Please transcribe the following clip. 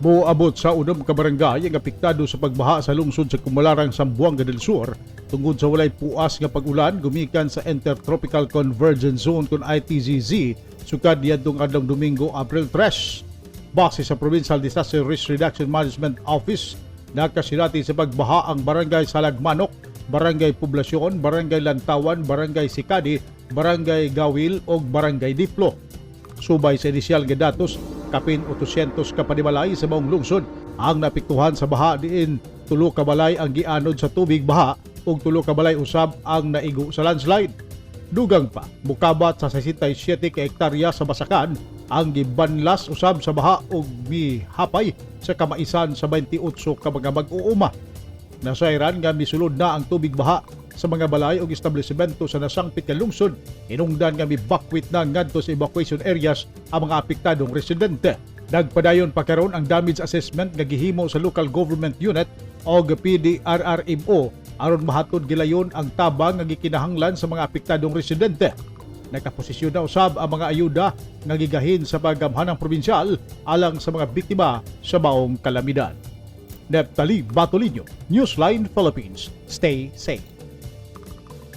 Moabot sa 6 ka barangay ang apektado sa pagbaha sa lungsod sa Kumalarang, Zamboanga del Sur tungod sa walay puas nga pag-ulan gumikan sa Intertropical Convergence Zone kon ITCZ sukad niadtong adlong Domingo, April 3. Base sa Provincial Disaster Risk Reduction Management Office, nakasinati sa pagbaha ang Barangay Salagmanok, Barangay Poblasyon, Barangay Lantawan, Barangay Sikadi, Barangay Gawil ug Barangay Diplo. Subay sa inisyal nga datos, kapin 800 ka panimalay sa maong lungsod ang naapektuhan sa baha diin 3 ka balay ang gianod sa tubig baha ug 3 ka balay usab ang naigo sa landslide. Dugang pa, mukabat sa 67 ka hektarya sa basakan ang gibanlas usab sa baha ug mihapay sa kamaisan sa 28 ka mga mag-uuma. Nasayran nga misulod na ang tubig baha sa mga balay ug establishmento sa nasangpit nga lungsod, hinungdan nga mibakwit na ngadto sa evacuation areas ang mga apektadong residente. Nagpadayon pa karon ang damage assessment nga gihimo sa local government unit og PDRRMO aron mahatod gilayon ang tabang nga gikinahanglan sa mga apektadong residente. Nakaposisyon na usab ang mga ayuda nga gigahin sa paggamhanang probinsyal alang sa mga biktima sa maong kalamidad. Neptali Batolino, Newsline Philippines. Stay safe.